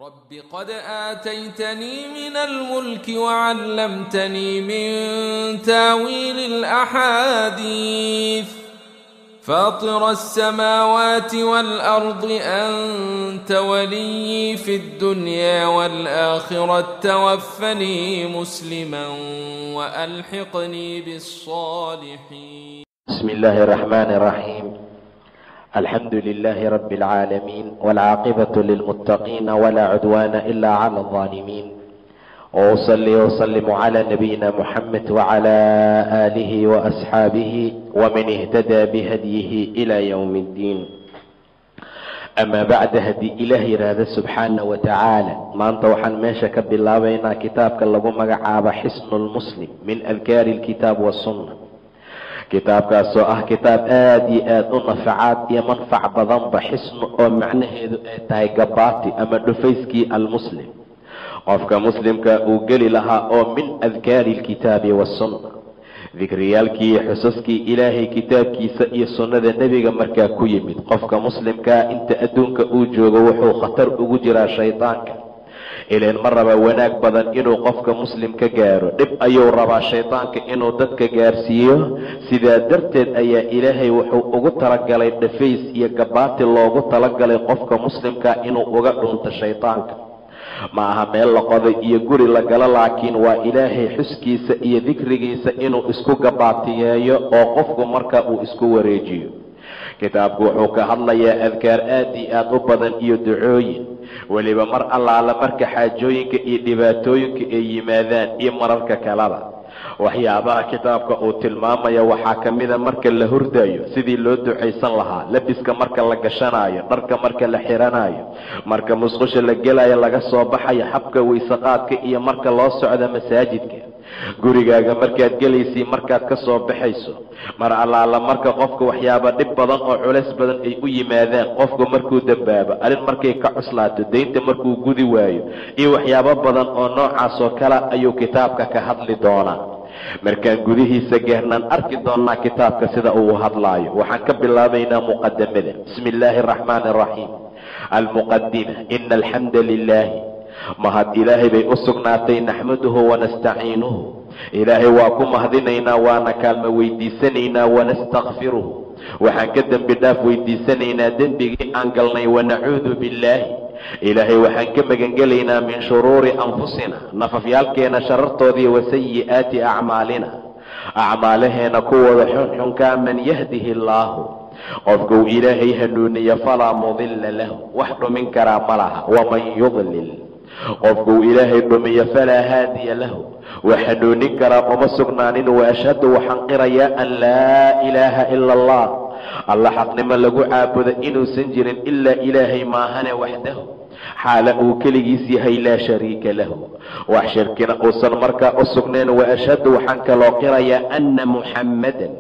رب قد آتيتني من الملك وعلمتني من تاويل الأحاديث فاطر السماوات والأرض أنت وليي في الدنيا والآخرة توفني مسلما وألحقني بالصالحين. بسم الله الرحمن الرحيم. الحمد لله رب العالمين، والعاقبة للمتقين، ولا عدوان إلا على الظالمين، وأصلي وأسلم على نبينا محمد وعلى آله وأصحابه ومن اهتدى بهديه إلى يوم الدين. أما بعد، haddii Ilaah yidhaahda subxaana wa tacaala, maanta waxaan meesha ka bilaabaynaa kitaabka lagu magacaabo Xisnu Lmuslim min adkaari alkitaab wasunna. Kitaabkaasoo ah kitaab aada iyo aada u nafacaad iyo manfac badanba. Xisnu oo macnaheedu ay tahay gabaati ama dhufayskii almuslim, qofka muslimka uu geli lahaa, oo min adkaari alkitaabi wasunna, dikriyaalkii iyo xusaskii Ilaahay kitaabkiisa iyo sunnada nebiga markaa ku yimid. Qofka muslimkaa inta adduunka uu joogo wuxuu khatar ugu jiraa shaydaanka. Ileen ma raba wanaag badan inuu qofka muslim ka gaaro, dhib ayuu rabaa shaydaanka inuu dadka gaarsiiyo. Sidaa darteed ayaa Ilaahay wuxuu ugu talagalay dhafays iyo gabaati loogu talagalay qofka muslimka inuu uga dhunto shaydaanka. Ma aha meel la qoday iyo guri la galo, laakiin waa Ilaahay xuskiisa iyo dikrigiisa inuu isku gabaatiyeeyo oo qofku marka uu isku wareejiyo. Kitaabku wuxuu ka hadlayaa adkaar aad iyo aada u badan iyo ducooyin, weliba mar allaala marka xaajooyinka iyo dhibaatooyinka ay yimaadaan iyo mararka kaleba. Waxyaabaha kitaabka uu tilmaamaya waxaa ka mida marka la hurdayo sidii loo ducaysan lahaa, labiska marka la gashanayo, dharka marka la xiranayo, marka musqusha la gelayo, laga soo baxayo, xabka weysaqaadka, iyo marka loo socdo masaajidka, gurigaaga markaad gelaysay, markaad ka soo baxayso, mar allaala marka qofka waxyaaba dhib badan oo culays badan ay u yimaadaan, qofku markuu dambaabo, arrin markay ka cuslaato, deynta markuu gudi waayo, iyo waxyaabo badan oo noocaas oo kale ayuu kitaabka ka hadli doonaa. Markaan gudihiisa gaarnaan arki doonaa kitaabka sida uu hadlaayo. Waxaan ka bilaabaynaa muqadamada. Bismi illaahi araxmaani araxiim. Almuqadima. Ina alxamda lilaahi, mahad Ilaahay bay u sugnaatay. Naxmaduhu wanastaciinuhu, Ilaahay waa ku mahadinaynaa, waana kaalmo weydiisanaynaa. Wanastakfiruhu, waxaan ka dembi dhaaf weydiisanaynaa dembigii aan galnay. Wanacuudu billaahi, Ilaahay waxaan ka magangelaynaa, min shuruuri anfusina, nafafyaalkeena sharartoodii, wa sayi'aati acmaalina, acmaalaheena kuwooda xunxunkaa. Man yahdihi allaahu, qofkuu Ilaahay hanuuniya, falaa mudilla lahu, wax dhumin karaa ma laha. Waman yudlil, qofkuu Ilaahay dhumiyo, falaa haadiya lahu, wax hanuunin karaa uma sugnaanin. Wa ashhadu, waxaan qirayaa, an laa ilaaha ila allah, Alla xaqnimo lagu caabudo inuusan jirin ilaa Ilaahay maahane, waxdahu, xaala uu keligiis yahay, laa shariika lahu, wax shirkina uusan markaa u sugnayn. Wa ashhadu, waxaan kaloo qirayaa, anna Muxammadan,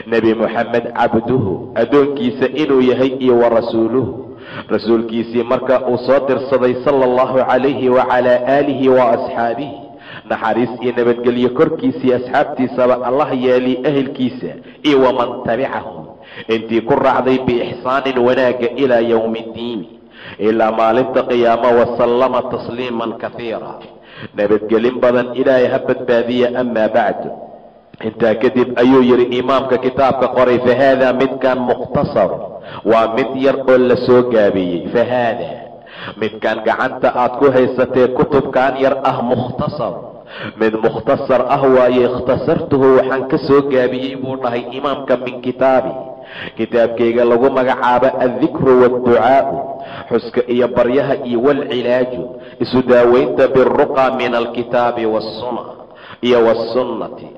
Nebi Muxamed, cabduhu, addoonkiisa inuu yahay, iyo wa rasuuluhu, rasuulkiisii marka uu soo dirsaday, sala allahu calayhi wacalaa aalihi wa asxaabihi, naxariis iyo nabadgelyo korkiisii asxaabtiisaba Allah yeeli, ahelkiisa iyo waman tabicahum, intii ku raacday, biixsaanin, wanaagga, ilaa yowmi iddiini, ilaa maalinta qiyaamo, wasallama tasliiman kahiira, nabadgelin badan Ilaahay ha badbaadiya. Amaa bacdu, intaa kadib ayuu yidhi imaamka kitaabka qoray, fa haadaa, midkan, mukhtasar, waa mid yar oo la soo gaabiyey. Fa haadaa, midkan gacanta aad ku haysatee kutubkan yar ah, mukhtasar, mid mukhtasar ah waaye. Ikhtasartuhu, waxaan ka soo gaabiyey buu dhahay imaamka, min kitaabi, kitaabkayga lagu magacaabo addikru waadducaau, xuska iyo baryaha, iyo waalcilaaju, isu daaweynta, biruqa min alkitaabi waasuna iyo wasunnati,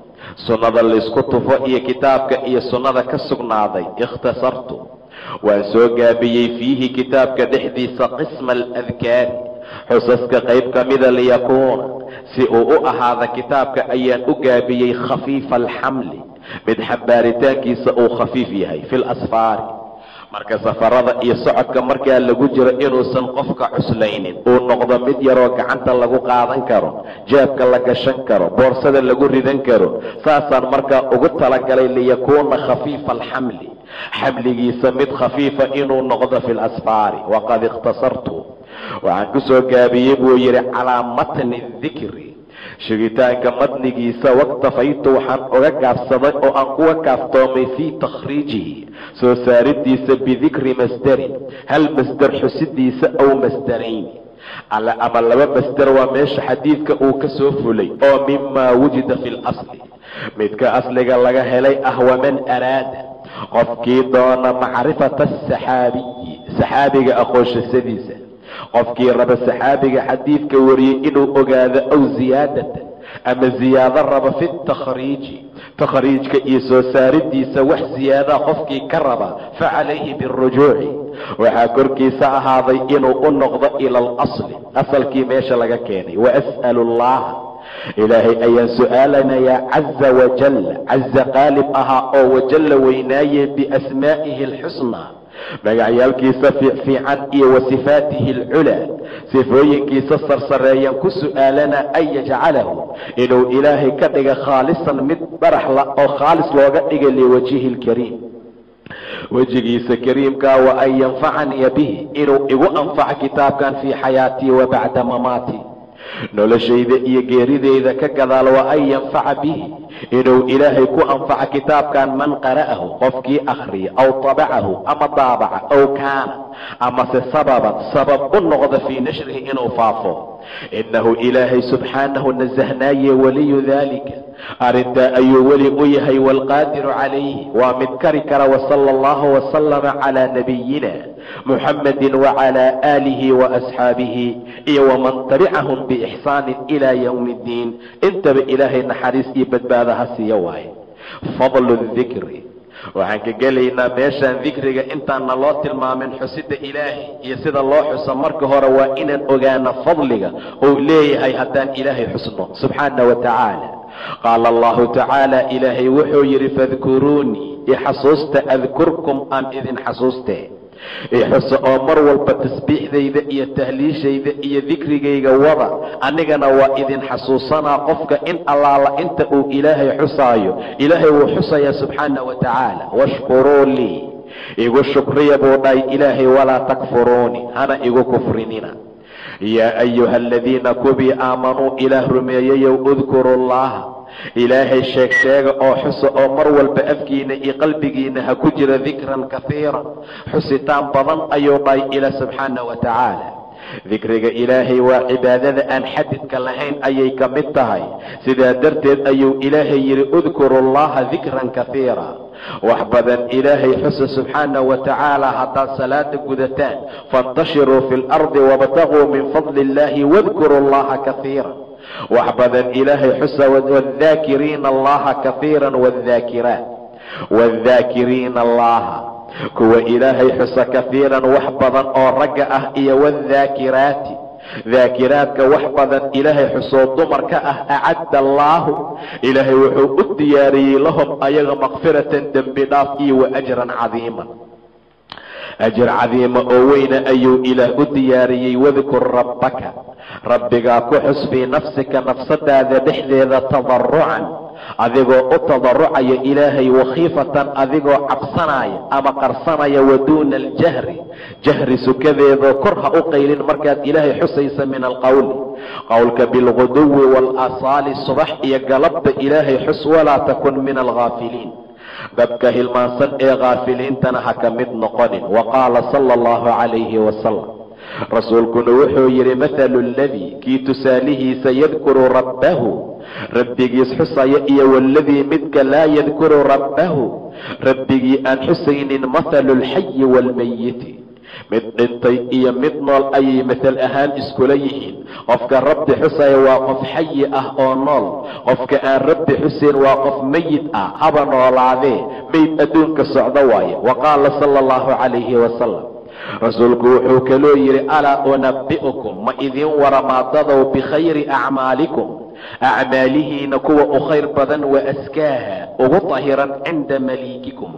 sunnada laysku tufo iyo kitaabka iyo sunnada ka sugnaaday. Ikhtasartu, waan soo gaabiyey, fiihi, kitaabka dhexdiisa, qisma aladkaari, xusaska qayb ka mida, liyakuuna, si uu u ahaada kitaabka ayaan u gaabiyey, khafiifa alxamli, mid xambaaritaankiisa uu khafiif yahay, fi lasfaari, marka safarada iyo socodka markaa lagu jiro inuusan qofka cuslaynin, uu noqdo mid yaroo gacanta lagu qaadan karo, jeebka la gashan karo, boorsada lagu ridan karo. Saasaan markaa ugu talagalay, liyakuuna khafiifa alxamli, xamligiisa mid khafiifa inuu noqdo, fi lasfaari. Waqad ikhtasartu, Waxaan ku soo gaabiyey buu yidhi calaa matni dikri, sheegitaanka matnigiisa. Waktafaytu, waxaan uga gaabsaday oo aan kuga kaaftoomay, fii takhriijihi, soo saaridiisa, bidikri masdarin, hal masdar xusidiisa, aw masdarayn alle ama laba masdar, waa meesha xadiidka uu ka soo fulay, oo mimaa wujida fi lasli, midka asliga laga helay ah. Waman araada, qofkii doona, macrifata asaxaabiyi, saxaabiga aqoonshasadiisa, qofkii raba saxaabiga xadiidka wariyey inuu ogaado, aw ziyaadata, ama ziyaado raba, fi takhriiji, takhriijka iyo soo saaridiisa wax ziyaadaa qofkii ka raba, fa calayhi biاlrujuuci, waxaa korkiisa ahaaday inuu u noqdo, ila alasli, asalkii meesha laga keenay. Waas'alu allaha, ilaahay ayaan su-aalanayaa, caza wajal, caza qaalib ahaa oo wajalla weynaaye, biasmaa'ihi alxusnaa, magacyaalkiisa fiicfiican, iyo wa sifaatihi alculaa, sifooyinkiisa sarsareeyaan ku su-aalana, an yajcalahu, inuu ilaahay ka dhiga, khaalisan, mid baraxla oo khaalis looga dhiga, liwajhihi alkariim, wejigiisa kariimkaa, wa an yanfacanii bihi, inuu igu anfaco kitaabkan, fii xayaatii wa bacda mamaatii, noloshayda iyo geerideyda ka gadaal, wa an yanfaca bihi, inuu ilaahay ku anfaco kitaabkan, man qara'ahu, qofkii akhriya, aw tabacahu, ama daabaca, aw kaana, amase sababan, sabab u noqda, fii nashrihi, inuu faafo. Innahu ilaahay subxaanahu nasahnaaye waliyu daalika, arrintaa ayuu weli u yahay, waalqaadiru calayhi, waa mid kari kara. Wasala allahu wasalama calaa nabiyina muxamadi wacalaa aalihi waasxaabihi iyo waman tabicahum biixsaanin ilaa yowmi iddiin. Intaba ilaahay naxariis iyo badbaado ha siiya waaye. Fadlu dikri, waxaan ka gelaynaa meeshaan dikriga. Intaanna loo tilmaamin xusidda ilaahay iyo sida loo xuso, marka hore waa inaan ogaano fadliga uu leeyahay haddaan ilaahay xusno subxaana wa tacaala. Qaala allahu tacaala, ilaahay wuxuu yidhi: fadkuruunii, ixasuusta, adkurkum, aan idin xasuuste. Ixuso oo mar walba tasbiixdayda iyo tahliishayda iyo dikrigayga wada, anigana waa idin xasuusanaa. Qofka in allaala inta uu ilaahay xusaayo, ilaahay wuu xusayaa subxaana wa tacaala. Washkuruu lii, igu shukriya buu dhahay ilaahay, walaa takfuruuni, hana igu kufrinina. Yaa ayuha aladiina, kubii, aamanuu, ilaah rumeeyayow, udkuru llaha, ilaahay sheeg sheega oo xusa, oo mar walba afkiina iyo qalbigiina ha ku jira, dikran kahiiran, xusitaan badan ayuu dhahay ilaah subxaana wa tacaala. Dikriga ilaahay waa cibaadada aan xadidka lahayn ayay ka mid tahay. Sidaa darteed ayuu ilaahay yidhi: udkuru llaha dikran kahiira, wax badan ilaahay xusa subxaana wa tacaala. Haddaad salaada gudataan, faاntashiruu fi اlardi wاbtaguu min fadli اllahi wadkuruu llaha kahiira, wax badan ilaahay xusa. Wاdhaakiriina allaha kahiira wاdhaakiraat, wاdhaakiriina allaha, kuwa ilaahay xusa, kahiiran, wax badan oo ragga ah, iyo wاdhaakiraati, daakiraadka, wax badan ilaahay xusoo dumarka ah, acadda allaahu, ilaahay wuxuu u diyaariyey, lahum, ayaga, makfiratan, dembi dhaaf, iyo wa ajran cadiiman, ajir cadiima oo weyna ayuu ilaah u diyaariyey. Wadkur rabbaka, rabbigaa ku xus, fii nafsika, nafsadaada dhexdeeda, tadarucan, adigoo u tadarucaya ilaahay, wakhiifatan, adigoo cabsanaya ama qarsanaya, waduuna aljahri, jahri sukadeedoo kor ha u qaylin markaad ilaahay xusaysa, min alqowli, qowlka, bilguduwi waalasaali, subax iyo galabba ilaahay xus. Walaa takun min alghaafiliin, dadka hilmaansan ee khaafiliintana ha ka mid noqonin. Wa qaala sala allahu calayhi wasalam, rasuulkuna wuxuu yidhi: mathalu aladii, kii tusaalihiisa, yadkuru rabbahu, rabbigiis xusaya, iyo waladii, midka, laa yadkuru rabbahu, rabbigii aan xusaynin, mathalu alxayi waalmayiti, mid dhintay iyo mid nool ayay mathal ahaan iskula yihiin. Qofka rabbi xusaya waa qof xayi ah oo nool. Qofka aan rabbi xusayn waa qof meyit ah, haba noolaadee, meyd adduunka socdo waaye. Wa qaala sala allahu calayhi wasalam, rasuulku wuxuu kaloo yidhi: alaa unabi'ukum, ma idiin waramaadadow, bikhayri acmaalikum, acmaalihiina kuwa u khayr badan, wa askaaha, ugu tahiran, cinda maliikikum,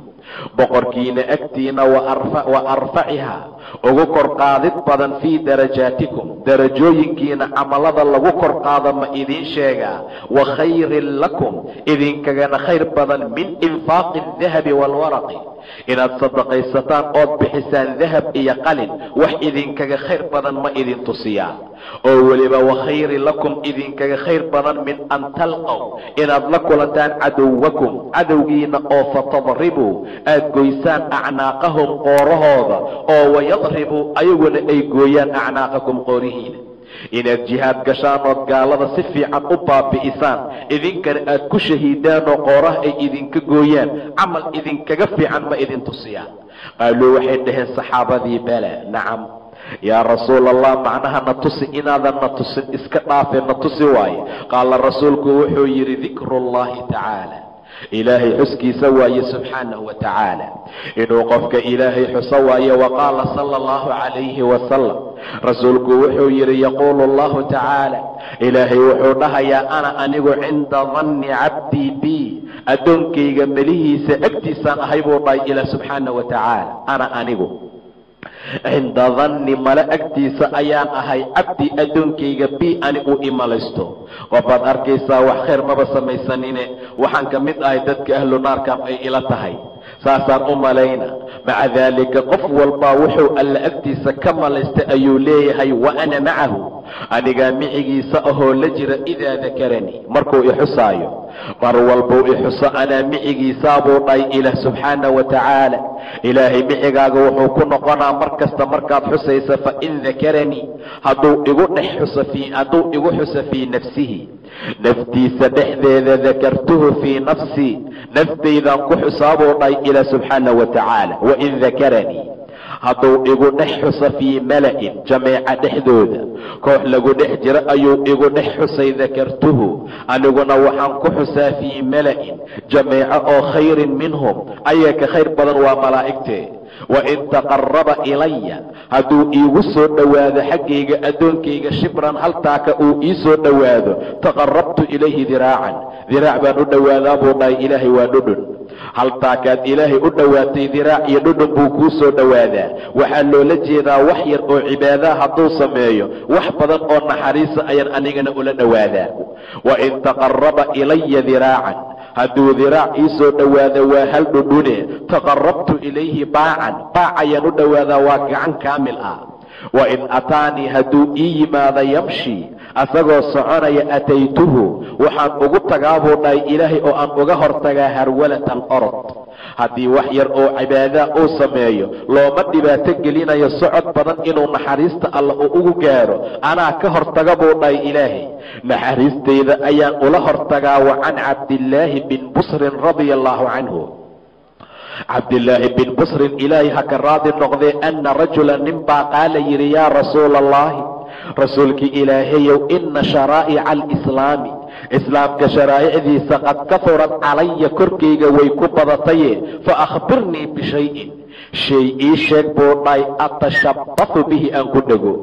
Boqorkiina agtiina wa arfaciha ugu kor qaadid badan fii darajaatikum, darajooyinkiina camalada lagu kor qaado ma idiin sheegaa? Wa khayrin lakum, idinkagana khayr badan min infaaqi adahabi waalwaraqi, inaad sadaqaysataan ood bixisaan dahab iyo qalin, wax idinkaga khayr badan ma idin tusiyaa? Oo weliba wa khayrin lakum, idinkaga khayr badan min an talqow, inaad la kulantaan caduwakum, cadowgiina, oo fatadribuu, aad goysaan acnaaqahum, qoorahooda, oo wayadribuu, ayaguna ay gooyaan acnaaqakum, qoorihiina. Inaad jihaad gashaan ood gaalada si fiican u baabi'isaan, idinkana aad ku shahiidaan oo qooraha ay idinka gooyaan, camal idinkaga fiican ma idin tusiyaa? Qaaluu, waxay dhaheen saxaabadii, bala, nacam yaa rasuul Allah, macnaha na tusi, inaadan na tusin iska dhaafe, na tusi waaye. Qaala, rasuulku wuxuu yidhi, dikru llahi tacaala, Ilaahay xuskiisa waaye, subxaanahu wa tacaala, inuu qofka Ilaahay xuso waaye. Wa qaala sala allahu calayhi wasalam, rasuulku wuxuu yidhi, yaquulu allahu tacaala, Ilaahay wuxuu dhahayaa, ana anigu cinda danni cabdii bi, addoonkayga melihiisa agtiisaan ahay buu dhahay Ilaah subxaanahu wa tacaala. Ana anigu cinda danni, male agtiisa ayaan ahay, cabdi, addoonkayga, bi ani uu imalaysto. Qofaad arkaysaa wax khayr maba samaysanine, waxaan ka mid ahay dadka ahlu naarkan ay ila tahay, saasaan u malayna. Maca daalika, qof walbaa wuxuu Alla agtiisa ka malaystay ayuu leeyahay. Wa ana macahu, anigaa micigiisa ahoo la jira, idaa dakaranii, markuu ixusaayo. Mar walbuu ixuso anaa micigiisaabuu dhahay Ilaah subxaana wa tacaala. Ilaahay micigaaga wuxuu ku noqonaa mar kasta markaad xusaysa. Fain dakaranii, hadduu igu dhex xuso, hadduu igu xuso, fii nafsihi, naftiisa dhexdeeda, dakartuhu fii nafsii, naftaydaan ku xusaabuu dhahay Ilaah subxaana wa tacaala. Wain dakaranii, hadduu igu dhex xuso, fii mala'in, jameeca dhexdooda, koox lagu dhex jiro ayuu igu dhex xusay, dakartuhu, aniguna waxaan ku xusaa, fii mala'in, jameeco oo khayrin minhum, ayaa ka khayr badan, waa malaa'igtee. Wain taqaraba ilaya, hadduu iigu soo dhowaado xaggayga addoonkayga, shibran, haltaaka uu ii soo dhowaado, taqarabtu ilayhi diraacan, diraac baan u dhowaadaa buu dhahay Ilaahay. Waa dhudhun. Haltaakaad Ilaahay u dhowaatay, diraac iyo dhudhun buu kuu soo dhowaadaa. Waxaa loola jeedaa wax yar oo cibaadaa hadduu sameeyo, wax badan oo naxariisa ayaan anigana ula dhowaadaa. Wain taqaraba ilaya diraacan, hadduu diraac ii soo dhowaado, waa hal dhudhune, taqarabtu ilayhi baacan, baac ayaan u dhowaadaa, waa gacan kaamil ah. Wain ataanii, hadduu ii yimaado, yamshi, asagoo soconaya, ataytuhu, waxaan ugu tagaa buu dhahay Ilaahay oo aan uga hortagaa, harwalatan, orod. Haddii wax yar oo cibaadaa uu sameeyo, looma dhibaato gelinayo socod badan inuu naxariista Alla uu ugu gaaro. Anaa ka hortaga buu dhahay Ilaahay, naxariistayda ayaan ula hortagaa. Wa can Cabdillaahi bin Busrin radia allahu canhu, Cabdillaahi bin Busrin Ilaahay ha ka raadi noqdee, ana rajula, nin baa, qaala, yidhi, yaa rasuula allahi, rasuulkii Ilaahayow, ina sharaa'ica alislaami, islaamka sharaa'icdiisa, qad kahurat calaya, korkayga way ku badataye, fa akhbirnii bishayin, shay ii sheeg buu dhahay, atashabbathu bihi, aan ku dhego,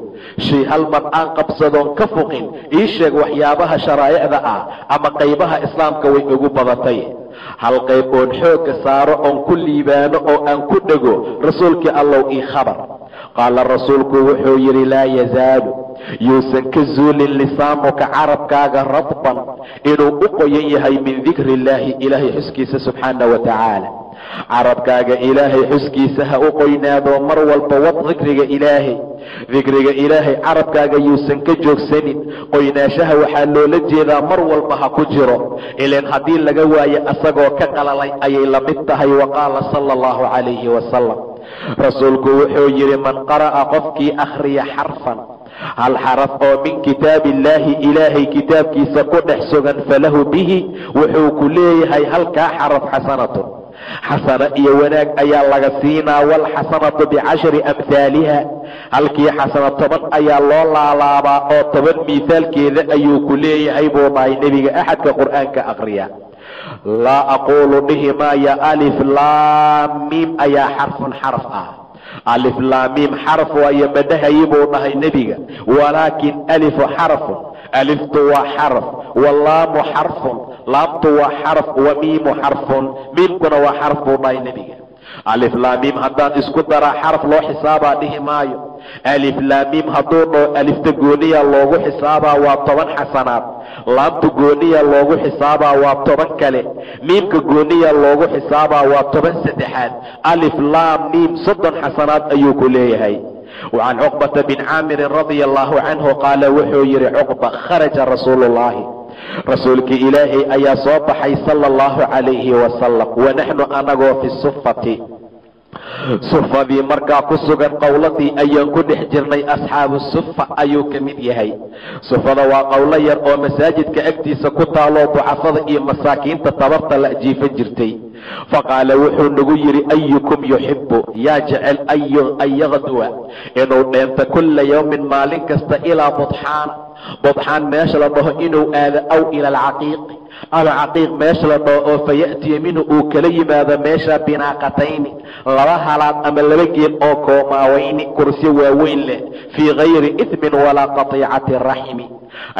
shay hal mar aan qabsadoon ka fuqin ii sheeg. Waxyaabaha sharaa'icda ah ama qaybaha islaamka way igu badatay, hal qayb oon xoogga saaro oon ku liibaano oo aan ku dhego, rasuulkii Allow ii khabar. Qaala, rasuulku wuxuu yidhi, laa yazaalu, yuusan ka zuulin, lisaanuka, carabkaaga, radban, inuu u qoyan yahay, min dikri illaahi, Ilaahay xuskiisa subxaana wa tacaala. Carabkaaga Ilaahay xuskiisa ha u qoynaado mar walba. Wad dikriga Ilaahay, dikriga Ilaahay carabkaaga yuusan ka joogsanin. Qoynaanshaha waxaa loola jeedaa mar walba ha ku jiro, ilan haddii laga waayo asagoo ka qalalay ayay la mid tahay. Wa qaala sala allahu calayhi wasalam, rasuulku wuxuu yidhi, man qara'a, qofkii akhriya, xarfan, hal xaraf oo min kitaabi illaahi, Ilaahay kitaabkiisa ku dhex sugan, falahu bihi, wuxuu ku leeyahay halkaa xaraf, xasanatun, xasano iyo wanaag ayaa laga siinaa. Waalxasanatu bicashri amhaaliha, halkii xasano 10 ayaa loo laalaabaa oo 10 miisaalkeeda ayuu ku leeyahay buu dhahay nebiga axadka Qur'aanka akriya. Laa aquulu, dhihi maaya, alif laam miim ayaa xarfun xaraf ah, alif laam miim xaraf waayo ma dhahayi buu dhahay nebiga. Walaakin alifu xarfun, aliftu waa xaraf, walaamu xarfun, laamtu waa xaraf, wa miimu xarfun, miimkuna waa xaraf buu dhahay nebiga. Alif laam miim haddaan isku daraa xaraf loo xisaabaa dhihi maayo. Alif laam miim hadduu dhaho alifta gooniya loogu xisaabaa waa 10 xasanaad, laamta gooniya loogu xisaabaa waa 10 kale, miimka gooniya loogu xisaabaa waa 10 saddexaad. Alif laam miim 30 xasanaad ayuu ku leeyahay. وعن عقبة بن عامر رضي الله عنه قال wuxuu yihi عقبة kharaja rasuul الlahi, rasuulki Ilaahay ayaa soo baxay sala allahu calayhi wasalam, wanaxnu anagoo fi sufati, sufadii markaa ku sugan, qowladii ayaan ku dhex jirnay. Asxaabu sufa ayuu ka mid yahay. Sufada waa qowlo yar oo masaajidka agtiisa ku taaloo ducafada iyo masaakiinta tabarta la jiifan jirtay. Faqaala wuxuu nagu yidhi: ayukum yuxibu, yaa jecel, an yaqduwa, inuu dheento, kulla yawmin, maalin kasta, ilaa Budxaan, Budxaan meesha la dhaho inuu aado, aw ila alcaqiiqi, ama Caqiiq meesha la dhaho, oo faya'tiya minhu, uu kala yimaado meesha, binaaqatayni, laba halaad ama laba geel oo koomaaweyni, kursyo waaweyn leh, fii gayri idmin walaa qatiicati raximi,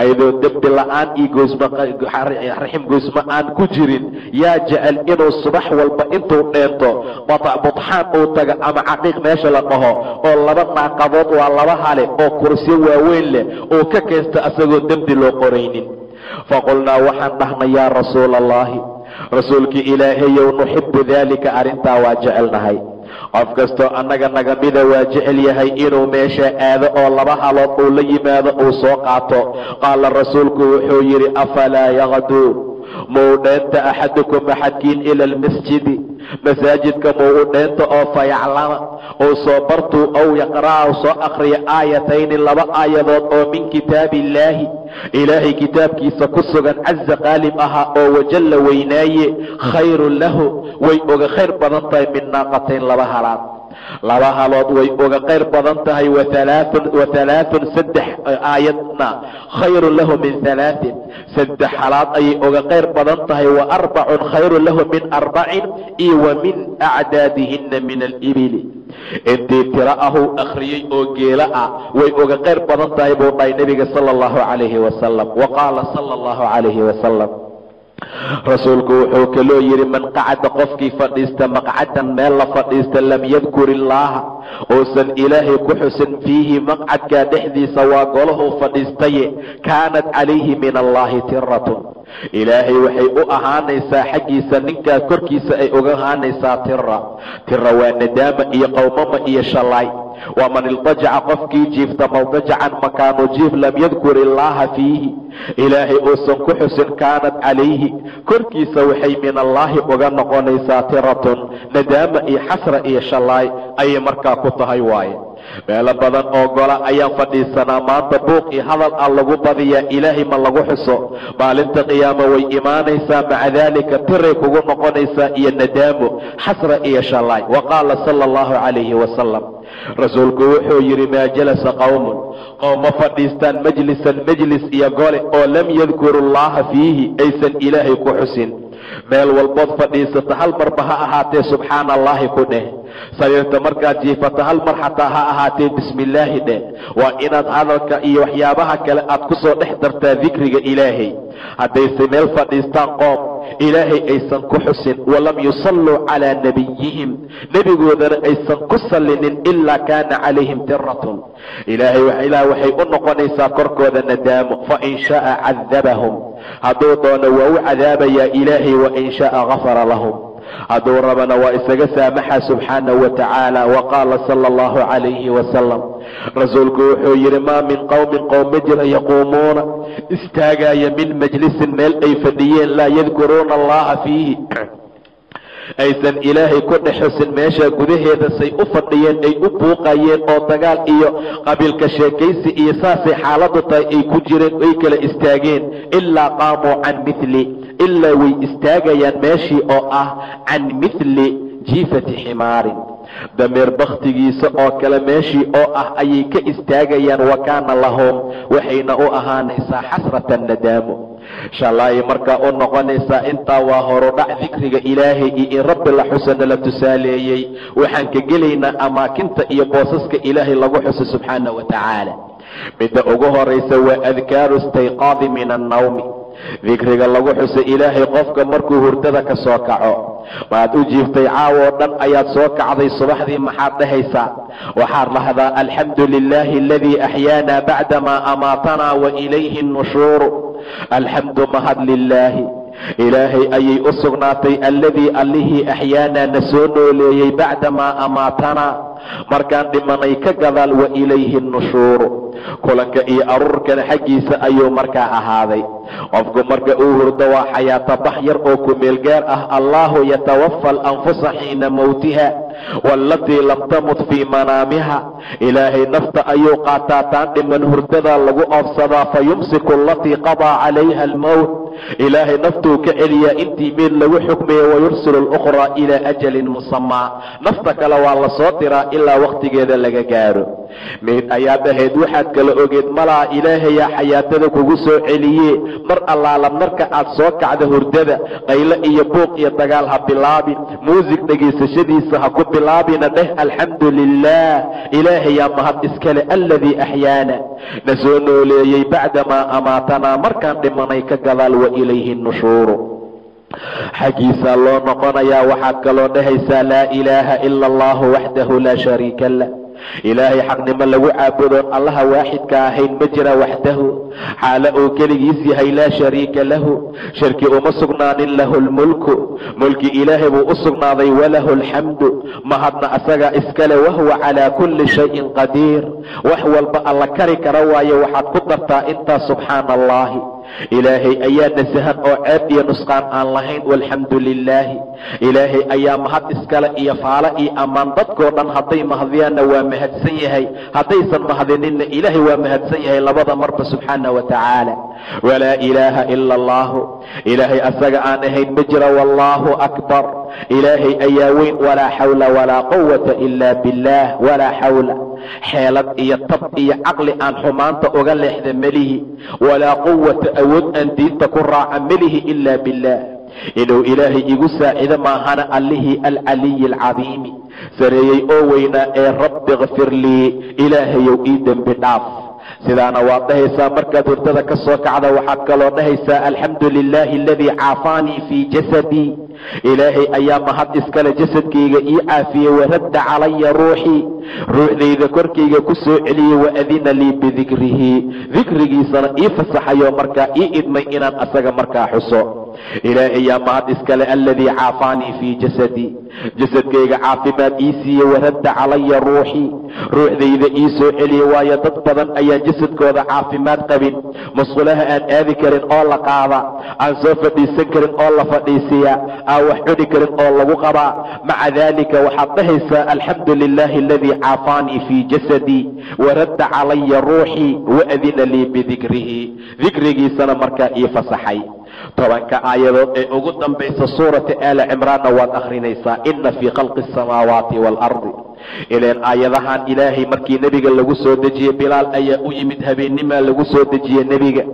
ayadoo dembi la-aan iyo goosmaraxim goysmo aan ku jirin? Yaa jecel inuu subax walba intuu dheento Budxaan uu tago ama Caqiiq meesha la dhaho, oo laba naaqadood, waa laba hale oo kursyo waaweyn leh, uu ka kaysto asagoo dembi loo qoraynin? Faqulnaa, waxaan dhahnay: yaa rasuula allahi, rasuulkii Ilaahayow, nuxibu daalika, arrintaa waa jecelnahay. Qof kastoo annaga nagamida waa jecel yahay inuu meesha aado oo laba halood uu la yimaado, uu soo qaato. Qaala, rasuulku wuxuu yidhi: afalaa yaqduu, muu dheenta, axadukum, axadkiin, ila almasjidi, masaajidka muu u dheento, oo fayaclama, uu soo bartuu, ow yaqra'a, soo akriya, aayatayni, laba aayadood oo min kitaabi illaahi, Ilaahay kitaabkiisa ku sugan, caza, qaalib ahaa oo wajalla, weynaaye? Khayrun lahu, way uga khayr badan tahay, min naaqatayn, laba halaad. Laba halood way uga khayr badan tahay. Wa halaaثun, saddex aayadna, khayrun lahu min halaaثin, saddex halaad ayay uga khayr badan tahay. Wa arbacun khayrun lahu min arbacin, iyo wa min acdaadihina min alibili, intii tiro ahuu akhriyey oo geelo ah way uga khayr badan tahay, buu dhahay nebiga sala allahu calayhi wasalam. Wa qaala sala allahu calayhi wasalam, rasuulku wuxuu kaloo yidhi: man qacada, qofkii fadhiista, maqcadan, meel la fadhiista, lam yadkur illaaha, uusan Ilaahay ku xusin, fiihi, maqcadkaa dhexdiisa, waa golahuu fadhiistaye, kaanat calayhi min allahi tiratun, Ilaahay waxay u ahaanaysaa xaggiisa, ninkaa korkiisa ay uga ahaanaysaa tira. Tira waa nadaama iyo qowmama iyo shalaay. Waman iltajaca, qofkii jiifta, maldajacan, makaanu jiif, lam yadkur illaaha fiihi, Ilaahay uusan ku xusin, kaanat calayhi, korkiisa waxay min allaahi uga noqonaysaa tiratun, nadaama iyo xasra iyo shalaay ayay markaa ku tahay waaye. Meelo badan oo gola ayaan fadhiisanaa maanta, buuq iyo hadal ah lagu badiyaa, Ilaahay ma lagu xuso. Maalinta qiyaama way imaanaysaa, maca daalika tiray kugu noqonaysaa iyo nadaamo, xasra iyo shalaay. Wa qaala sala allahu calayhi wasalam, rasuulku wuxuu yidhi: maa jalasa qowmun, qowm ma fadhiistaan, majlisan, majlis iyo gole, oo lam yadkuru allaha fiihi, aysan Ilaahay ku xusin. Meel walbood fadhiisata, hal marba ha ahaatee, subxaana allaahi ku dheh. Sariirta markaad jiifato, hal mar xataa ha ahaatee, bismillaahi dheh. Waa inaad hadalka iyo waxyaabaha kale aad ku soo dhex dartaa dikriga Ilaahay. Haddayse meel fadhiistaan qoom Ilaahay aysan ku xusin, walam yusalluu calaa nebiyihim, nebigoodana aysan ku sallinin, ilaa kaana calayhim tiratun, Ilaahay ilaah waxay u noqonaysaa korkooda nadaamo. Fain shaaa cadabahum, hadduu doono waa u cadaabayaa Ilaahay, wain shaaa gafara lahum, hadduu rabana waa isaga saamaxa subxaanahu wa tacaala. Wa qaala sala allahu calayhi wasalam, rasuulku wuxuu yidhi: maa min qowmin, qowm ma jira, yaquumuuna, istaagaya, min majlisin, meel ay fadhiyeen, laa yadkuruuna allaha fiihi, aysan Ilaahay ku dhex xusin meesha gudaheeda. Say u fadhiyeen ay u buuqayeen oo dagaal iyo qabiilka sheekaysi iyo saasay xaaladdu tahay ay ku jireen, ay kala istaageen, ilaa qaamuu can mithli, ilaa way istaagayaan meeshii oo ah, can mithli jiifati ximaarin, dameer bakhtigiisa oo kale meeshii oo ah ayay ka istaagayaan. Wa kaana lahum, waxayna u ahaanaysaa, xasratan, nadaamo, shalaay markaa u noqonaysaa. Intaa waa horudhac dikriga Ilaahay iyo in Rabbi la xusana la tusaaleeyey. Waxaan ka gelaynaa amaakinta iyo boosaska Ilaahay lagu xuso subxaana wa tacaala. Midda ugu horaysa waa adkaaru istayqaadi min annawmi. Dikriga lagu xusay Ilaahay qofka markuu hurdada ka soo kaco. Waad u jiiftay caawoo dhan, ayaad soo kacday subaxdii, maxaad dhahaysaa? Waxaad dhahdaa: alxamdu lilaahi aladii axyaanaa bacdamaa amaatanaa wa ilayhi nushuuru. Alxamdu mahad lilaahi, Ilaahay ayay u sugnaatay, alladii allihii axyaanaa na soo nooleeyey, bacdamaa amaatanaa, markaan dhimanay ka gadaal, wa ilayhi nushuuru, kulanka iyo aruurkana xaggiisa ayuu markaa ahaaday. Qofku marka uu hurdo waa xayaato bax yar oo kumeel gaar ah. Allaahu yatawafa alanfusa xiina mowtiha waalatii lam tamut fii manaamiha. Ilaahay nafta ayuu qaataa taan dhiman, hurdada lagu oofsadaa. Fayumsiku alatii qadaa calayha almowt, Ilaahay naftuu ka celiyaa intii meel lagu xukmaya. Wayursilu alukhraa ilaa ajalin musamaa, nafta kale waa la soo diraa ilaa wakhtigeeda laga gaaro. Meyd ayaad ahayd, waxaad kala ogeed malaa, Ilaahayaa xayaatada kugu soo celiye. Mar allaala marka aad soo kacda hurdada, qaylo iyo buuq iyo dagaal ha bilaabin, muusig dhegaysashadiisa ha ku bilaabina. Dheh: alxamdu lilaah, Ilaahayaa mahad iskale, aladii axyaana na soo nooleeyey, bacdamaa amaatanaa, markaan dhimanay ka gadaal, wa ilayhi nushuuru, xaggiisaa loo noqonayaa. Waxaad kaloo dhahaysaa: laa ilaaha ila allahu waxdahu laa shariika lah. Ilaahay xaqnimo lagu caabudoon Allaha waaxidka ahayn ma jira, waxdahu, xaalo uu keligiis yahay, laa shariika lahu, shirki uma sugnaanin, lahu lmulku, mulki Ilaahay buu u sugnaaday, walahu alxamdu, mahadna asagaa iskale, wahuwa calaa kulli shayin qadiir, wax walba Alla kari kara waaye. Waxaad ku dartaa intaas: subxaana allahi, Ilaahay ayaa nasahan oo ceeb iyo nusqaan aan lahayn, walxamdu lilaahi, Ilaahay ayaa mahad iskale iyo faalo iyo ammaan. Dadkoo dhan hadday mahadiyaanna waa mahadsan yahay, haddaysan mahadininna Ilaahay waa mahadsan yahay labada marba, subxaana wa tacaala. Walaa ilaaha ila allaahu, Ilaahay asaga aan ahayn ma jira, wallaahu akbar, Ilaahay ayaa weyn, walaa xawla walaa quwata ila billaah. Walaa xawla, xeelad iyo tab iyo caqli aan xumaanta uga leexda melihi, walaa quwata, awood aan diinta ku raaca melihi, ilaa billaah, inuu Ilaahay igu saacido maahana, Allihii alcaliyi alcadiimi, sareeyey oo weynaa ee. Rabbi kfir lii, Ilaahayow ii dembi dhaaf. Sidaana waad dhahaysaa markaad hurdada ka soo kacda. Waxaad kaloo dhahaysaa: alxamdu lilaahi aladii caafaanii fii jasadii, Ilaahay ayaa mahad iskale jasadkayga ii caafiyey, waradda calaya ruuxii, ruuxdayda korkayga ku soo celiyey, waadina lii bidikrihi, dikrigiisana ii fasaxayo, markaa ii idmay inaan asaga markaa xuso. Ilaahay yaa mahad iskale aladii caafaanii fii jasadii, jasadkayga caafimaad ii siiyey, waradda calaya ruuxii, ruuxdayda ii soo celiyey. Waayo dad badan ayaan jasadkooda caafimaad qabin, musqulaha aan aadi karin oo la qaada, aan soo fadhiisan karin oo la fadhiisiya, aan wax cuni karin oo lagu qabaa. Maca daalika waxaad dhahaysaa: alxamdu lilaahi aladii caafaanii fii jasadii waradda calaya ruuxii waadina lii bidikrihi, dikrigiisana markaa ii fasaxay. 10-ka aayadood ee ugu dambaysa suurata Aala Cimraanna waad akhrinaysaa: ina fii khalqi asamaawaati waalardi. Ileen aayadahan Ilaahay markii nebiga lagu soo dejiyey, Bilaal ayaa u yimid, habeennimaa lagu soo dejiyey nebiga.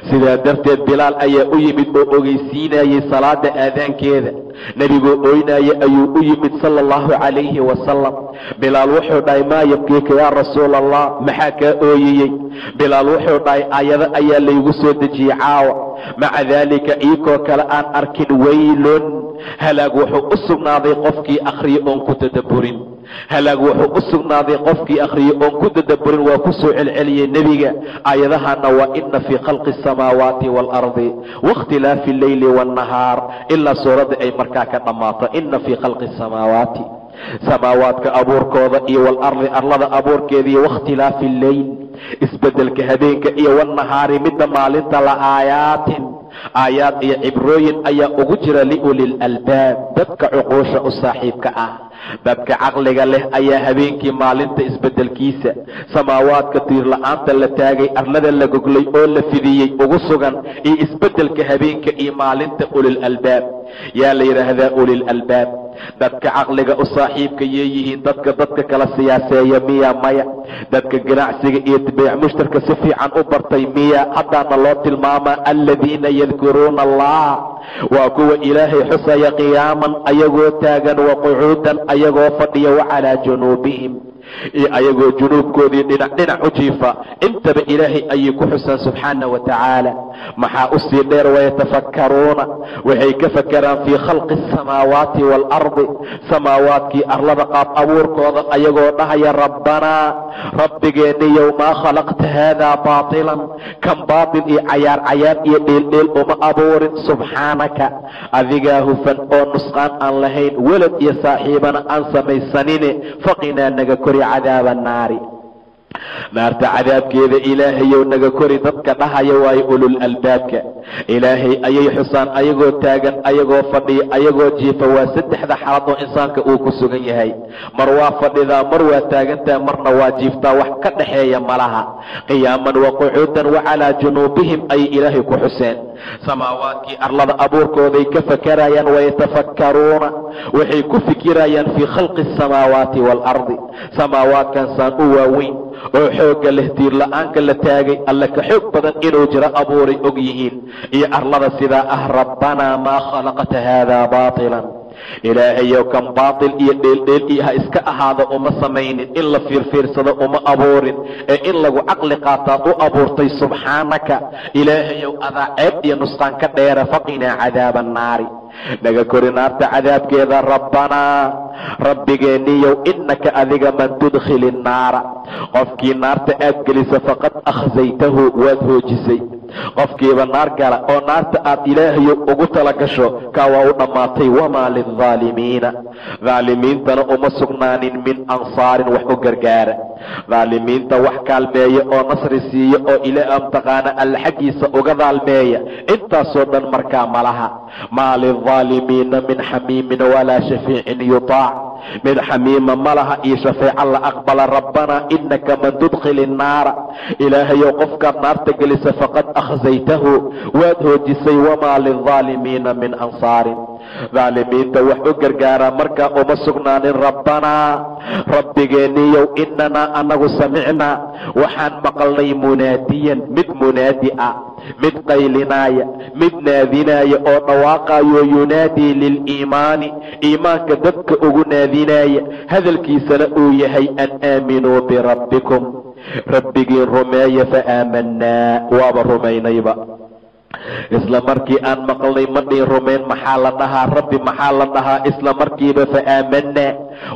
Sidaa darteed Bilaal ayaa u yimid oo ogeysiinayey salaada aadaankeeda. Nebigoo ooynaya ayuu u yimid, sala allahu calayhi wasalam. Bilaal wuxuu dhahay: maa yabkiika yaa rasuula Allah? Maxaa kaa ooyeyey? Bilaal wuxuu dhahay: aayado ayaa laygu soo dejiyey caawa, maca daalika iikoo kale aan arkin. Waylun, halaag wuxuu u sugnaaday qofkii akhriyo oon ku tadabburin. Halaag wuxuu u sugnaaday qofkii akhriyo oon ku tadabburin. Waa ku soo celceliyey nebiga aayadahana, waa ina fii khalqi asamaawaati waalardi waاkhtilaafi alleyli waاnnahaar, ilaa suuradda ay markaa ka dhammaato. Ina fii khalqi asamaawaati, samaawaadka abuurkooda, iyo waalardi, arlada abuurkeeda, iyo waاkhtilaafi alleyl, isbedelka habeenka, iyo wاnnahaari, midda maalinta, la aayaatin, aayaad iyo cibrooyin ayaa ugu jira, liuli lalbaab, dadka cuquusha u saaxiibka ah, dadka caqliga leh ayaa habeenkii maalinta isbedelkiisa, samaawaadka tiir la-aanta la taagay, arlada la goglay oo la fidiyey ugu sugan, iyo isbedelka habeenka iyo maalinta. Ulil albaab yaa la yidhaahdaa? Ulil albaab dadka caqliga u saaxiibka yeeyihiin. Dadka kala siyaaseeya miya? Maya. Dadka ganacsiga iyo beec mushtarka si fiican u bartay miya? Haddaana loo tilmaamaa: aladiina yadkuruuna allah, waa kuwa Ilaahay xusaya, qiyaaman, ayagoo taagan, wa qucuudan, ayagoo fadhiya, wa calaa junuubihim. Iyo ayagoo junuubkoodii dhinac dhinac u jiifa, intaba Ilaahay ayay ku xusaan subxaana wa tacaala. Maxaa u sii dheer? Wayatafakkaruuna, waxay ka fakeraan, fii khalqi asamaawaati waalardi, samaawaadkii arlada qaab abuurkooda, ayagoo dhahaya: "Rabbanaa, Rabbigeenniyow, maa khalaqta haadaa baatilan, kan baatil iyo cayaar cayaar iyo dheeldheel uma abuurin. Subxaanaka, adigaa hufan oo nusqaan aan lahayn, welad iyo saaxiibana aan samaysanine. Faqinaa, naga kori, cadaaba annaari, naarta cadaabkeeda Ilaahayow naga kori." Dadka dhahaya waayo ulul albaabka. Ilaahay ayay xusaan ayagoo taagan, ayagoo fadhiya, ayagoo jiifa. Waa saddexda xaalad oo insaanka uu ku sugan yahay. Mar waa fadhidaa, mar waa taagantaa, marna waa jiiftaa. Wax ka dhaxeeya malaha. Qiyaaman wa qucuudan wa calaa junuubihim ayay Ilaahay ku xuseen. Samaawaadkii arlada abuurkooday ka fakarayaan. Wayatafakkaruuna, waxay ku fikirayaan, fii khalqi asamaawaati waalardi, samaawaadkan saan u waaweyn oo xoogga leh, tiir la-aanka la taagay, Alle ka xoog badan inuu jiro abuuray og yihiin, iyo arlada sidaa ah. "Rabbanaa maa khalaqta haadaa baatilan," Ilaahayow kan baatil iyo dheeldheel iyo ha iska ahaada uma samaynin, in la fiirfiirsado uma abuurin, ee in lagu caqli qaataad u abuurtay. Subxaanaka, Ilaahayow adaa ceeb iyo nusqaan ka dheera. Faqinaa cadaaba annaari, naga kori naarta cadaabkeeda. "Rabbanaa, Rabbigeenniyow, innaka adiga man tudkhili innaara, qofkii naarta aad gelisa, faqad akhsaytahu, waad hoojisay. Qofkiiba naar gala oo naarta aad Ilaahayow ugu tala gasho, kaa waa u dhammaatay. Wamaa lildaalimiina, daalimiintana uma sugnaanin, min ansaarin, wax u gargaara. Daalimiinta wax kaalmeeya oo nasri siiya oo ilaa mtaqaana Alle xaggiisa uga daalmeeya, intaasoo dhan markaa malaha. Maa lildaalimiina min xamiimin walaa shafiicin yutaac. Mid xamiima ma laha iyo shafeeco la aqbala. Rabbanaa inaka man tudkhili innaara, Ilaahayow qofkaad naarta gelisa, faqad akhsaytahu, waad hoojisay. Wamaa lildaalimiina min ansaarin, daalimiinta wax u gargaara markaa uma sugnaanin. Rabbanaa, Rabbigeenniyow, inanaa anagu, samicnaa, waxaan maqalnay, munaadiyan, mid munaadi ah, mid qaylinaaya, mid naadinaaya oo dhawaaqayo, yunaadii liliimaani, iimaanka dadka ugu naadinaaya, hadalkiisana uu yahay an aaminuu birabbikum, Rabbigiin rumeeya. Fa aamanaa, waaba rumaynayba isla markii aan maqalnay. Ma dhihin rumayn maxaa la dhahaa, Rabbi maxaa la dhahaa? Isla markiiba fa aamanaa,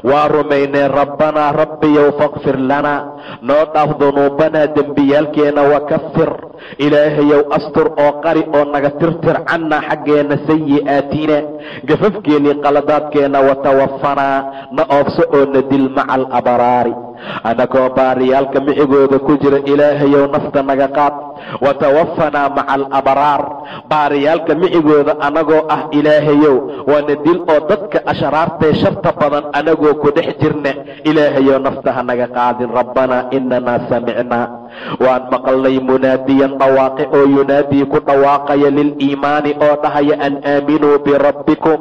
waa rumaynay. Rabbanaa, Rabbiyow, faqfir lanaa, noo dhaaf, dunuubanaa, dembiyaalkeena, wakafir, Ilaahayow astur oo qari oo naga tirtir, cannaa, xaggeenna, sayi'aatina, gafafkeennii, qaladaadkeenna, watawafanaa, na oofso oo na dil, maca alabraari, annagoo baariyaalka micigooda ku jira. Ilaahayow nafta naga qaad. Watawafanaa maca alabraar, baariyaalka micigooda annagoo ah Ilaahayow waana dil, oo dadka ashraartee sharta badan anagoo ku dhex jirna Ilaahayow nafta ha naga qaadin. Rabbanaa inanaa samicnaa, waan maqalnay, munaadiyan, dhawaaqe oo yunaadii, ku dhawaaqaya, liliimaani, oo dhahaya, an aaminuu birabbikum,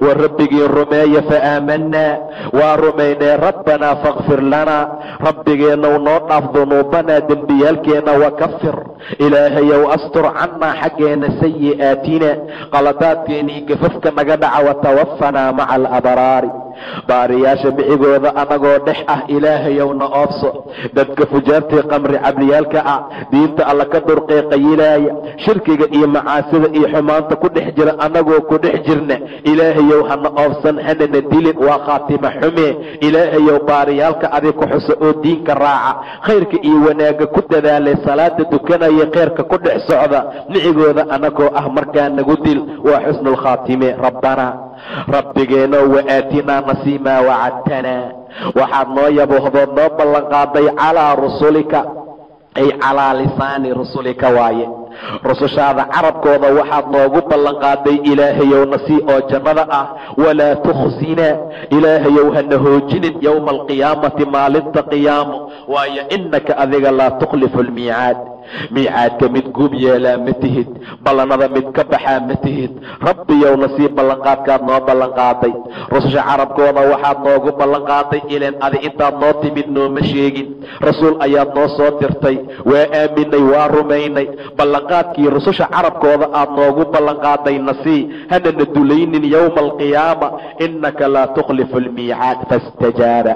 wa Rabbigiin rumeeya. Fa aamanaa, waa rumaynay. Rabbanaa fakfir lanaa, Rabbigeennow noo dhaaf, dunuubanaa, dembiyaalkeenna, wakafir, Ilaahayow astur, cannaa, xaggeena, sayi'aatina, qaladaadkeennii, gafafka naga dhaca, watawafanaa maca alabraari, baariyaasha micigooda anagoo dhex ah Ilaahayow na oofso. Dadka fujaartii qamri cabliyaalka ah, diinta Alla ka durqee, qayilaaya, shirkiga iyo macaasida iyo xumaanta ku dhex jira anagoo ku dhex jirna Ilaahayow hana oofsan, hanana dilin, waa khaatima xume. Ilaahayow baariyaalka adig ku xuso oo diinka raaca, khayrka iyo wanaagga ku dadaalay, salaada dukanaya, khayrka ku dhex socda micigooda anagoo ah markaa nagu dil, waa xusnulkhaatime. Rabbanaa, Rabbigeenow, wa-aatinaa nasiimaa wacadtanaa, waxaad noo yabohdood noo ballanqaaday, calaa rusulika, ay calaa lisaani rusulika waaye, rusushaada carabkooda waxaad noogu ballanqaaday Ilaahayow nasii oo jannada ah. Walaa tukhsinaa, Ilaahayow hana hoojinin, yowma alqiyaamati, maalinta qiyaamo, waayo innaka adiga laa tukhlifu almiicaad, miicaadka mid guub yeelaa ma tihid, ballanada mid ka baxaa ma tihid. Rabbiyow nasii ballanqaadkaad noo ballanqaaday, rususha carabkooda waxaad noogu ballanqaaday. Ileen adi intaad noo timid nooma sheegin, rasuul ayaad noo soo dirtay, waa aaminay, waa rumaynay. Ballanqaadkii rususha carabkooda aad noogu ballanqaaday nasii, hanana dulaynin yowma alqiyaama, innaka laa tukhlifu almiicaad. Fastajaaba.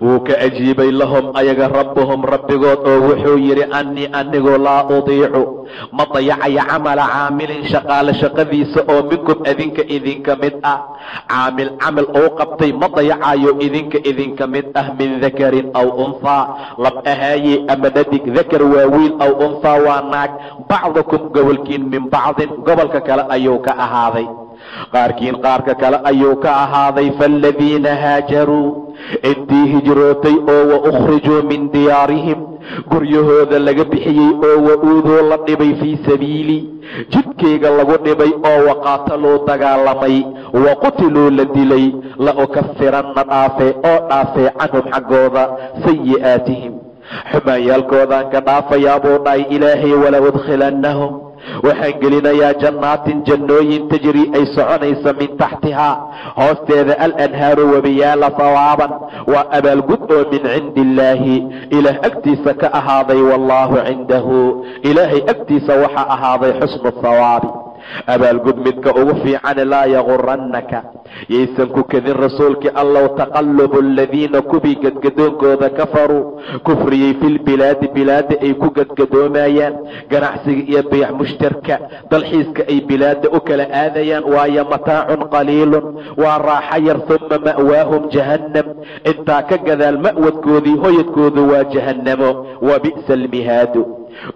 Wuu ka ajiibay lahum ayaga rabbuhum rabbigood oo wuxuu yidhi annii anigoo laa udiicu ma dayacayo camala caamilin shaqaale shaqadiisa oo minkum adinka idinka mid ah. Caamil camal uu qabtay ma dayacayo idinka idinka mid ah, min dakarin aw unhaa, lab ahaaye ama dhadig. Dakar waa wiil, aw unhaa waa naag. Bacdukum gobolkiin min bacdin gobolka kale ayuu ka ahaaday, qaarkiin qaarka kale ayuu ka ahaaday. Faaladiina haajaruu, intii hijrootay oo wa ukhrijuu min diyaarihim, guryahooda laga bixiyey oo wa-uuduu la dhibay fii sabiili, jidkayga lagu dhibay oo waqaataluu dagaalamay, wa qutiluu la dilay, la ukafiranna dhaafe oo dhaafee canhum xaggooda sayi'aatihim, xumaanyaalkoodaan ka dhaafayaa buu dhahay Ilaahay. Wala udkhilannahum, waxaan gelinayaa jannaatin, jannooyin, tajri ay soconaysa min taxtihaa, hoosteeda, alanhaaru, webiyaala, hawaaban, waa abaalgud oo min cindi illaahi, Ilaah agtiisa ka ahaaday. Wallaahu cindahu, Ilaahay agtiisa waxaa ahaaday xusnu thawaabi, abaalgud midka ugu fiican. Laa yagurannaka, yaysan ku kadin rasuulkii Allow, taqalubu aladiina, kuwii gadgadoonkooda, kafaruu, kufriyey, filbilaadi, bilaada ay ku gadgadoomayaan, ganacsiga iyo bayc mushtarka, dalxiiska ay bilaada u kala aadayaan. Waayo mataacun qaliilun, waa raaxo yar. Uma ma'waahum jahannam, intaa ka gadaal ma'wadkoodii, hoyadkoodu waa jahannamo. Wa bi'sa almihaadu,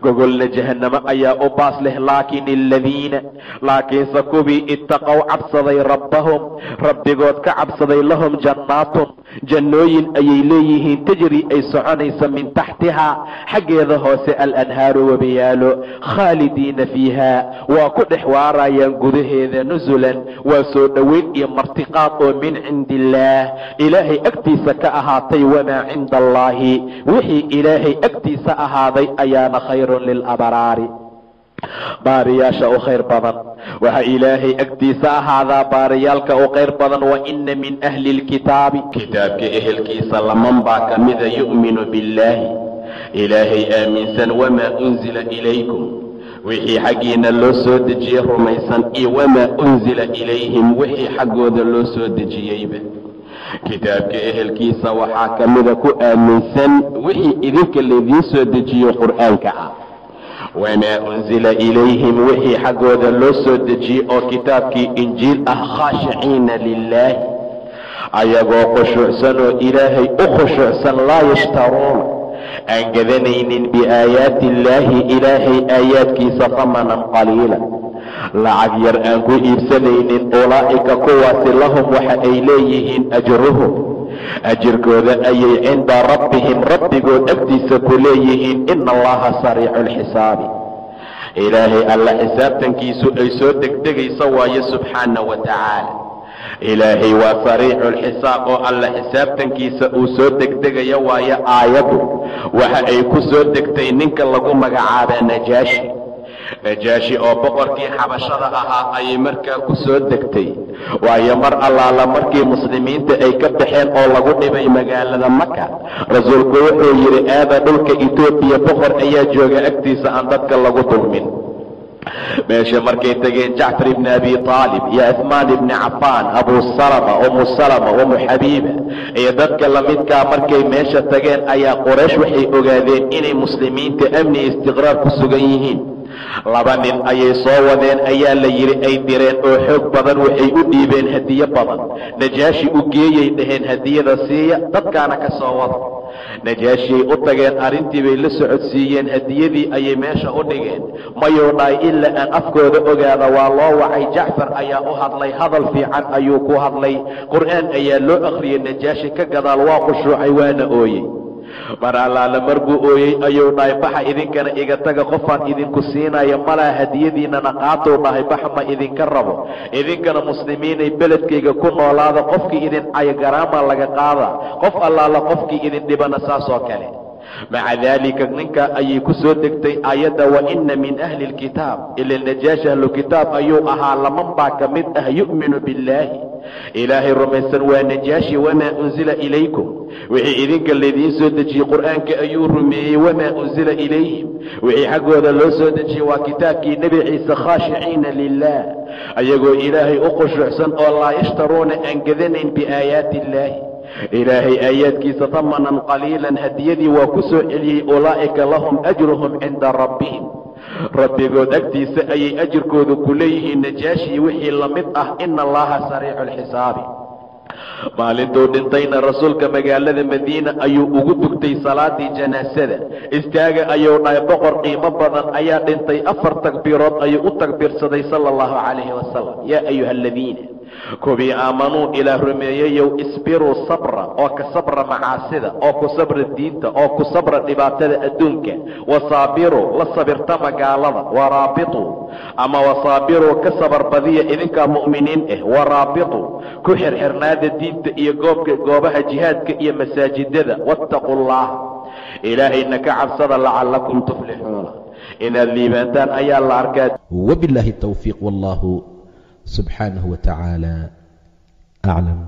gogolna jahannamo ayaa u baas leh. Laakin aladiina, laakiinse kuwii, ittaqow, cabsaday, rabbahum, rabbigood ka cabsaday, lahum jannaatun, jannooyin ayay leeyihiin, tajri ay soconaysa, min taxtihaa, xaggeeda hoose, alanhaaru, webiyaalo, khaalidiina fiiha, waa ku dhex waarayaan gudaheeda. Nusulan, waa soo dhoweyn iyo martiqaad oo min cindi illaah, Ilaahay agtiisa ka ahaatay. Wamaa cinda allaahi, wixii Ilaahay agtiisa ahaaday ayaana khayrun lilabraari, baariyaasha u khayr badan. Waxaa Ilaahay agtiisa ahaadaa baariyaalka u khayr badan. Wa ina min ahli lkitaabi, kitaabka ehelkiisa laman baa ka mida, yu'minu billaahi, Ilaahay aaminsan, wamaa unzila ilaykum, wixii xaggiina loo soo dejiyey rumaysan, iyo wamaa unzila ilayhim, wixii xaggooda loo soo dejiyeyba. Kitaabka ehelkiisa waxaa ka mida ku aaminsan wixii idinka laydiin soo dejiyo Qur'aanka ah, wamaa unzila ilayhim, wixii xaggooda loo soo dejiyey oo kitaabkii Injiil ah, khaashiciina lilaahi, ayagoo khushuucsan oo Ilaahay u khushuucsan, laa yashtaruuna, aan gadanaynin, biaayaati illaahi, Ilaahay aayaadkiisa, hamanan qaliila, lacag yar aan ku iibsanaynin. Ulaa'ika, kuwaasi, lahum, waxa ay leeyihiin, ajruhum, ajirkooda ayay, cinda rabbihim, rabbigood agtiisa ku leeyihiin. Ina allaha sariicu lxisaabi, Ilaahay alla xisaabtankiisu ay soo degdegaysa waayo, subxaana wa tacaala. Ilaahay waa sariicu lxisaab oo alla xisaabtankiisa uu soo degdegaya waayo. Aayaddu waxa ay ku soo degtay ninka lagu magacaaba Najaashi. Najaashi oo boqorkii Xabashada ahaa ayay markaa ku soo degtay, waayo mar allaala markii muslimiinta ay ka baxeen oo lagu dhibay magaalada Maka, rasuulku wuxuu yidhi: aada dhulka Etoobiya, boqor ayaa jooga, agtiisa aan dadka lagu dulmin. Meesha markay tageen Jacfar ibni Abi Aalib iyo Cuhmaan ibni Cafaan, Abu Salama, Umu Salama, Umu Xabiiba iyo dadka lamidkaa markay meesha tageen ayaa Qoraysh waxay ogaadeen inay muslimiinta amni istiqraar ku sugan yihiin. Laba nin ayay soo wadeen ayaa la yidhi, ay direen oo xoog badan. Waxay u dhiibeen hadiyo badan. Najaashi u geeyay dhaheen, hadiyada siiya, dadkaana ka soo wada. Najaashiyay u tageen, arrintii bay la socodsiiyeen, hadiyadii ayay meesha u dhigeen. Mayuu dhahay ilaa aan afkooda ogaada. Waa loo wacay, Jacfar ayaa u hadlay, hadal fiican ayuu ku hadlay, Qur'aan ayaa loo akhriyey. Najaashi ka gadaal waa khushuucay, waana ooyey. Mar allaala markuu ooyey ayuu dhahay: baxa idinkana, iga taga, qofaan idinku siinaya malaa, hadiyadiinana qaatuu dhahay. Baxa, ma idinka rabo, idinkana muslimiinay beledkayga ku noolaada. Qofkii idin cayogaraama laga qaada, qof allaala qofkii idin dhibana saas oo kale. Maca daalika ninka ayay ku soo degtay aayadda wa ina min ahli lkitaab, ila Najaashi ahlu kitaab ayuu ahaa. Laman baa ka mid ah yu'minu billaahi, Ilaahay rumaysan, waa Najaashi, wamaa unzila ilaykum, wixii idinka laydiin soo dejiyey Qur'aanka ayuu rumeeyey, wamaa unzila ilayhim, wixii xaggooda loo soo dejiyey waa kitaabkii Nebi Ciise, khaashiciina lilah, ayagoo Ilaahay u khushuucsan oo laa yashtaruuna, aan gadanayn, biaayaati illaahi. Ilaahay aayaadkiisa tamanan qaliilan hadiyadii waa ku soo celiyey. Ulaa'ika lahum ajruhum cinda rabbihim, rabbigood agtiisa ayay ajirkoodu ku leeyihiin, Najaashi wixii la mid ah. Ina Allaha sariicu alxisaabi. Maalintuu dhintayna rasuulka magaalada Madiina ayuu ugu dugtay salaadii janaasada. Istaaga ayuu dhahay, boqor qiimo badan ayaa dhintay. 4 takbiirood ayuu u takbiirsaday, sala allahu calayhi wasalam. Yaa ayuha aladiina, kuwii aamanuu, Ilaah rumeeyeyow, isbiruu, sabra, oo ka sabra macaasida, oo ku sabra diinta, oo ku sabra dhibaatada adduunka. Wasaabiruu, la sabirtama gaalada. Waraabituu ama wasaabiruu, ka sabar badiya idinkaa mu'miniin ah. Waraabituu, ku xirxirnaada diinta iyo goobka, goobaha jihaadka iyo masaajidada. Wattaquu Allah, Ilaahayna ka cabsada, lacalakum tuflixuuna, inaad liibaantaan ayaa la arkaa. وبالله التوفيق، والله سبحانه وتعالى أعلم.